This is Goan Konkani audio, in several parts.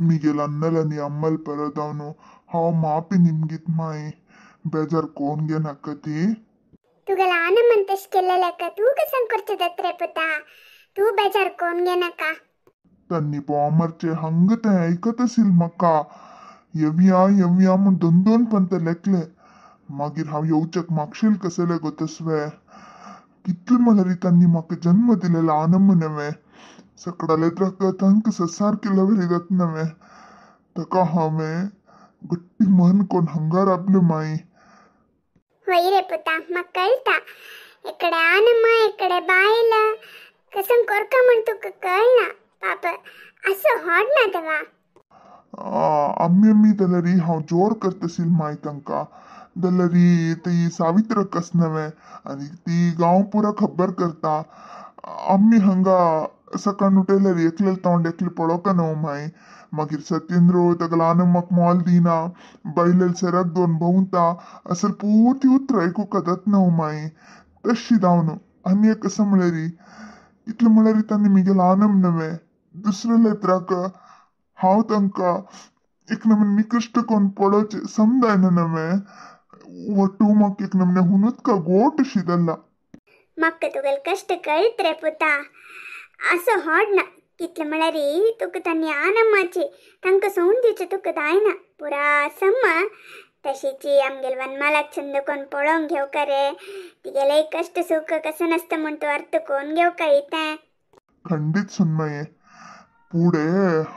मिगेल अन्नल आनी अम्मल परत हांव मापी निमगीत माई बेजार कोण घे नाका ती. तुगेला आनमन तश केल्लेलेक तूं कसं करचें पुता, तूं बेजार कोण घे नाका. तन्नी पॉमरचे हंग तें आयकत आशिल म्हाका येवया येवया म्हूण दोन दोन पंत लेखले. मागीर हांव येवच्याक मागशील कसले गो तसवे. कितले म्हळ्यार तांणी म्हाका जन्म दिलेलो आनम नव्हे सकडाले त्राक तांकां संसार केल्यावरी जाता नव्हे. ताका हांवें गट्टी मन कोण हंगा राबलो माई. होय रे पुता, म्हाका कळटा एकडे आनम एकडे बायल कसं कोरका म्हण तुका कळना. पाप असो होड ना तेवा. आम्मी आम्मी जाल्यार हांव जोर करताशील माय तांकां जाल्यार ती सावित्र कस नव्हे आनी ती गांव पुरा खबर करता. आम्मी हांगा सकाळ उठयल्यार एकले तोंड एकले पळोवका न्हू माय. मागीर सत्येंद्र ताका आनमाक मोल दिना, बायलेल सेराक दोन भोंवता, असल पुर्ती उतरां आयकुका जाता न्हू माय. तशी जावन आनी एक कसं म्हळ्यार इतलें म्हळ्यार तांणी मिगेल आनम नव्हे दुसऱ्या लेत्राक हांव तांकां एक नमूने निकृश्ट कोण पळोवचें समजायना नव्हे. ಒಟ್ಟು म्हाका एक नमूने हुनूच का गोट अशी जाल्ला. म्हाका तुगेले कश्ट कळत रे पुता, असो होड ना. कितले म्हळ्यार तुका तांणी आनमाची तांकां सोडून दिवचें तुका जायना. पुरा सम तशीची आमगेल वनमालाक छंद कोण पळोवंक घेवका रे, तिगेले कश्ट सुख कसं नासता म्हण तूं अर्थ कोण घेवका इतें. खंडीत सुनमये पुढे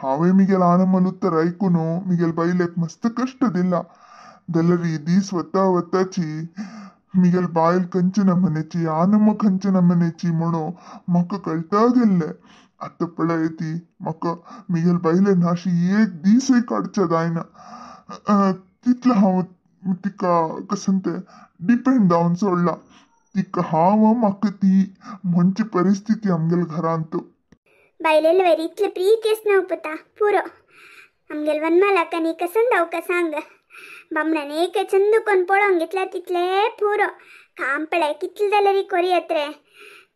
हांवें मिगेल आनमल उत्तर आयकून मिगेल बायलेक मस्त कश्ट दिला. जाल्यार दीस वता वताची मिगेल बायल खंयचे नमनेची आनम खंयचे नमनेची म्हणून म्हाका कळटा गेल्लें. आतां पळय ती म्हाका मिगेल बायलेन अशी एक दीसय काडचें जायना. तितलें हांव तिका कसं तें डिपेंड जावन सोडलां. तिका हांव म्हाका ती म्हणची परिस्थिती आमगेल्या घरांत. बायलेल वयर इतले प्रीती आसना पुता, पुरो आमगेल वनमालाक आनी कसं जावका सांग. बामणान एक चंद कोण पळोवंक घेतल्यार तितलें पुरो. काम पळय कितलें जाल्यार कोरयत रे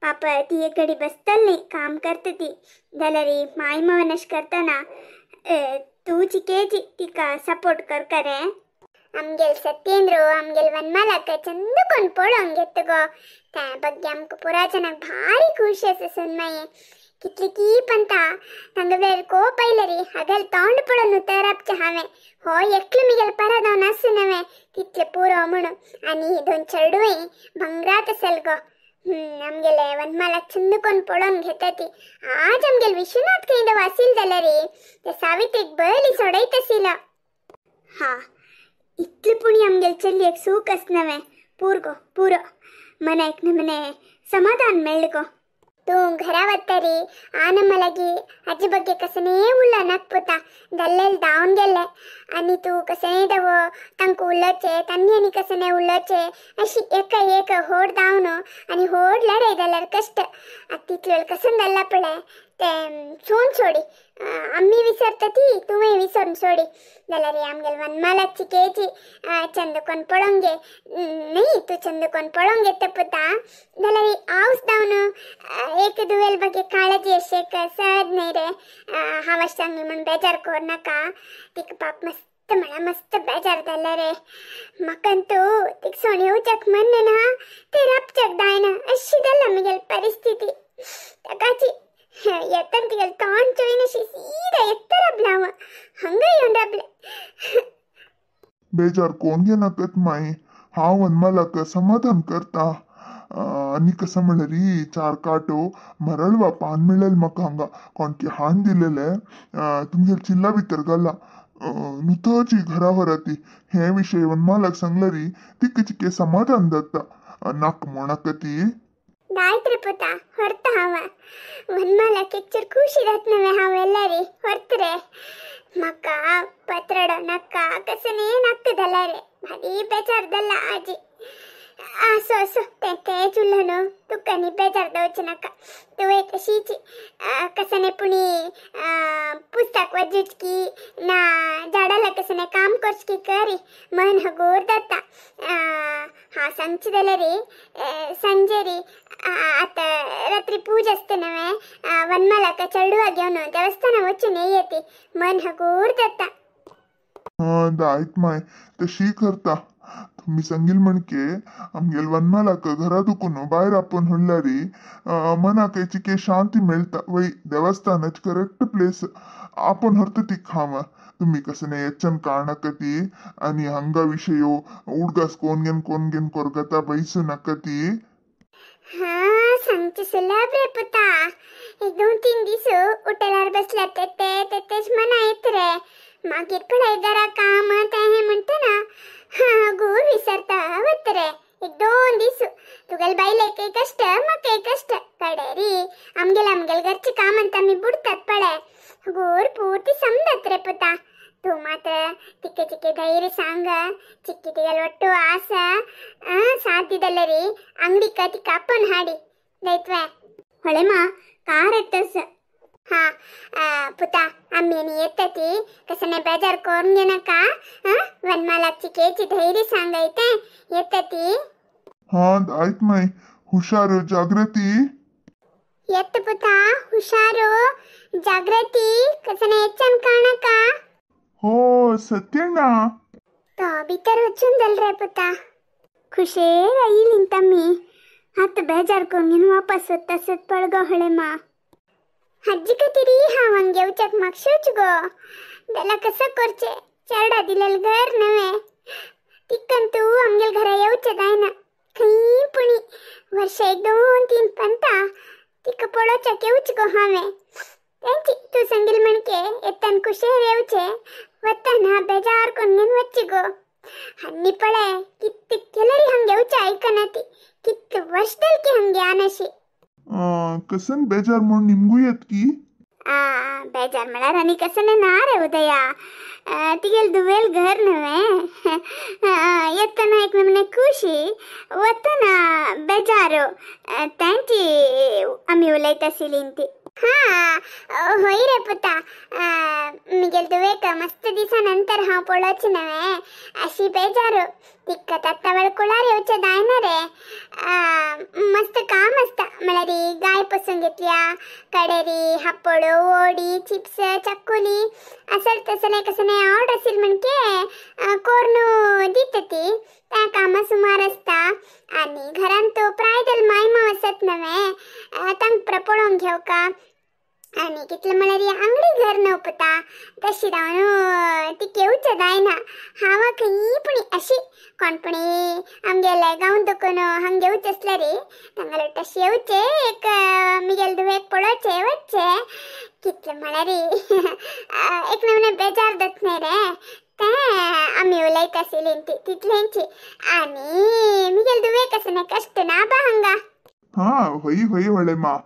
पाप. ती एक घडी बसतली न्ही, काम करता ती जाल्यार माय मावन अशें करतना तूं चिकेची तिका सपोर्ट करका रे. आमगेल सत्येंद्र आमगेल वनमालाक चंद कोण पळोवंक घेता गो, त्या बग्गे आमकां पुरा जनाक भारी खुशी आसा सुनमाये. कितली की पंता तांगा वेर कोप आयले रे हगल तोंड पळोवन उतरापचें हांवें हो एकलो मिगेल परा जावन आसूं नव्हे तितलें पुरो म्हणून. आनी दोन चेडूंय भंगरात आसल गो. आमगेले वनमालाक चंद कोण पळोवन घेता ती. आज आमगेल विश्वनाथ खंय दव आसील जाल्यार ते सावित्रीक बरी सोडयत आशिल्लो. हा इतलें पुणी आमगेल चलयेक सूख आस नव्हे. पूर गो पुरो मनाक नमने समाधान मेळ्ळें गो. तूं घरा वतरी आनम्मा लागी आजी ಬಗ್ಗೆ कसನೇ उल्ला नाक पुता, दल्लेल धांवन गेल्ले आनी तूं कसನೇ दव तांकां उलोवचें तांणी आनी कसने उलोवचें अशी एका एक होड धांवन आनी होड लढाय जाल्यार कश्ट. आतां तितले वेळ कसं जाल्ला पळय तें सोन सोडी आमी विसरता ती तुवें विसरून सोडी. जाल्यार आमगेल वनमालाक चिकेची चंद कोण पळोवंक घे न्ही, तूं चंद कोण पळोवंक घेता पुता जाल्यार हांवच धांवन एक दुवेल ಬಗ್ಗೆ काळजी अशें सहज न्ही रे. हांव अशें सांगलें म्हूण बेजार कर नाका. तिका पाप मस्त म्हळ्यार मस्त बेजार जाल्लें रे. म्हाका तूं तिका सोण येवच्याक मन ना तें राबच्याक जायना अशी जाल्या म्हगेली परिस्थिती. ताकाची येतना तिगेलें तोंड चोयन अशी सीधा येता राबलें हांव हांगा येवन राबलें. बेजार कोण घेनाकत माई, हांव वनमालाक समाधान करता. आनी कसं म्हळ्यार चार काटो मरळवा पान मेळ्ळेलें म्हाका हांगा कोणकी हाण दिलेलें तुमगेल चिल्ला भितर घाला नुतची घरा व्हराती. हे विशय वनमालाक सांगल्यार तिका चिके समाधान जाता. नाक म्हणका ती दायत रे पुता व्हरता हांव वनमालाक एकचूर खुशी जाता नव्हे हांव व्हेल्यार व्हरता रे. म्हाका पत्रडो नाका कसं न्ही नाका जाल्या रे, भारी बेजार जाल्ला आजी. आसो आसो तें तेंच उरलें न्हू तुका न्ही बेजार जावचें नाका. तुवें तशीच कसने पुणी पुस्तक वाचूच की ना झाडाला कसने काम करच की करी मन हगूर जाता. हांव सांगचें जाल्यार रे सांजे रे आतां रात्री पूजा आसता नवें वनमालाक चेडवा घेवन देवस्थाना वचून येयती मन हगूर जाता. आयत माय तशी करता. तुम्ही सांगील म्हणके आमगेल वनमालाक घरा दुखून भायर आपोवन म्हणल्यार मनाक चिके शांती मेळटा. वय देवस्थानाच करेक्ट प्लेस आपोवन व्हरता तिका हांव. तुम्ही कसं येच्चन काणकती आनी हांगा विशयो उडगास कोण कोण घेन कोरगता बैसू नाका ती. हा सांगचे सुलभ रे पुता. एक 2-3 दीस उटलार बसल्या ते ते तेच मना येत रे. मागीर पळय घरा काम तें हें म्हणटा ना हा गूर विसरता वत रे. 1-2 दीस तुगेल बायलेक कश्ट म्हाका कश्ट कडे री आमगेल आमगेल घरचे काम आमी बुडतात पळय गूर पुर्ती समजत रे पुता. तूं मात तिके चिके धैर्य सांग चिक्की तिगेल ಒಟ್ಟು ಆಸ ಸಾಧ್ಯ ರಿ ಅಂಗಡಿಕ ತಿಕ್ಕ ಅಪ್ಪನ ಹಾಡಿ ದೈತ್ವೆ ಹೊಳೆಮ್ಮ ಕಾರ ಎತ್ತಸ. ಹಾ ಪುತ ಅಮ್ಮೇನಿ ಎತ್ತತಿ ಕಸನೆ ಬೇಜಾರ್ ಕೋರ್ಂಗೆನಕ ವನ್ಮಾಲಾಕ್ ಚಿಕೇಚಿ ಧೈರ್ಯ सांगೈತೆ ಎತ್ತತಿ. ಹಾ ಆಯ್ತು ಮೈ ಹುಷಾರು ಜಾಗೃತಿ. ಎತ್ತ ಪುತ ಹುಷಾರು ಜಾಗೃತಿ ಕಸನೆ ಹೆಚ್ಚನ್ ಕಾಣಕ. हो सत्यಣ್ಣ तो भितर वचून जाल रे पुता. खुशेर आयिलीं तम्मी आतां बेजार करून वापस वता पळगो हळेमा. हज्जी कतिरी हांव हांग घेवच्याक मागशेच गो जाल्यार कसं करचें चेरडा दिलेलें घर नवें तिक्कन तूं आमगेल घरा येवचें जायना खंय पुणी वर्ष 1-2-3 पंता तिका पळोवच्याक येवच गो हांवें. तेंची तूं सांगील म्हणके येतान खुशेर येवचें वतना बेजार करून वच्चे गो. हन्नी पळे कित्त केलरी हंग येवचें आयकना ती कित्त वर्ष की हंगे आनशी. कसन बेजार म्हूण निमगू येत की? बेजार म्हळ्यार आनी कसने ना रे उदया. तिगेल दुवेल घर नवें येतना एक नमने खुशी वतना बेजारो तेंची आमी उलयता आशिल्लीं ती. हा होय रे पुता मिगेल दुवेक मस्त दिसा नंतर हांव पळोवचें नवें अशी बेजारो तिका तात्ता वेळ कुळार येवचें जायना रे. मस्त काम आसता म्हळ्यार गाय पसून घेतल्या कडेरी हापोळो ओडी चिप्स चक्कुली असल तसलें कसलें ऑर्डर आशिल्लें म्हणके कोर्नू दिता ती त्या कामां सुमार आसता. आनी घरांत तो प्रायदल मायमाव आसत नवें तांकां पळोवंक घेवका आनी कितलें म्हळ्यार आंगडी घर न्हू पुता तशी रावन ती घेवचें जायना. हांव खंय पुणी अशी कोणपणी आमगेले गांव दुखून हांग घेवचें आसल्यार रे तांगेले तशें येवचें एक मिगेल धुवेक पळोवचें वचचें कितलें म्हळ्यार एक नमने बेजार जात न्हय रे तें आमी उलयता आशिल्लीं ती तितलेंची. आनी मिगेल धुवेक आसा न्हय कश्ट ना बा हांगा. हा होय होय होळेमा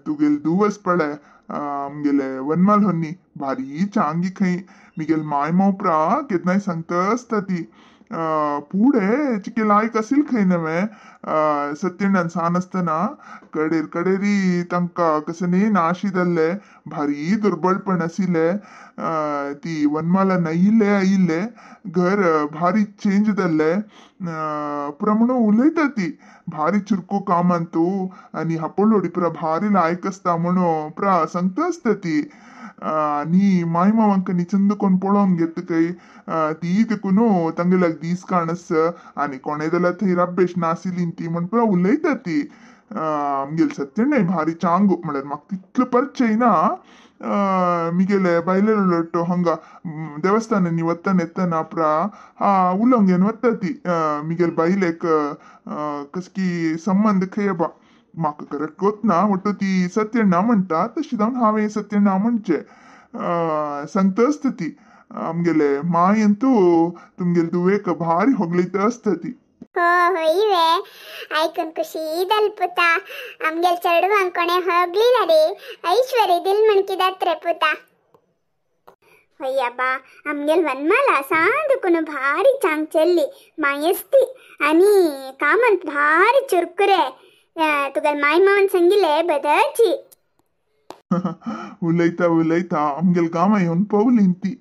तुगेल दुवस पळे आमगेले वनमाल होन्नी भारी चांगी खंय मिगेल माय माव प्रा केन्नाय सांगता आसता ती. पुढे चिके लायक आशिल्लें खंय नवें सत्यण्णान सान आसतना कडेर कडेरी तांकां कसने नाशी जाल्ले भारी दुर्बळपण आशिल्लें. ती वनमाला आयिल्ले आयिल्ले घर भारी चेंज जाल्लें पुरा म्हणून उलयता ती भारी चुरको कामान तूं आनी हापोलोडी पुरा भारी लायक आसता म्हणून पुरा सांगता आसता ती. आनी माय मावांक न्ही कोण पळोवन घेता खंय ती देखून तांगेल्याक दीस काणस आनी कोणें जाल्यार थंय रब्बेश नाशिल्ली ती म्हण पुरा उलयता ती. आमगेल सत्यण्णय भारी चांगू म्हळ्यार म्हाका तितलो परिचय ना. मिगेले बायले लोटो हांगा देवस्थानांनी वतना येतना पुरा हा उलोवंक घेवन वता ती. मिगेल बायलेक कसकी संबंद खंय बा म्हाका करेक्ट गोत ना वट्टू ती सत्यण्णा म्हणटा तशी जावन हांवें सत्यण्णा म्हणचें सांगता आसता ती. आमगेले मायन तूं तुमगेले धुवेक भारी होगळयता आसता ती. हो होय वे आयकून खुशी जाल पुता. आमगेल चेडवांक कोणें होगली रे ऐश्वर्य दिल म्हणकी जात रे पुता. अय्या बा आमगेल वनमाला सांद कोण भारी चांग चेल्ली मायेस्ती आनी कामंत भारी चुरकुरे तुगेल माय मावन सांगिले बदची. उलयता उलयता आमगेल गांवा येवन पावली ती.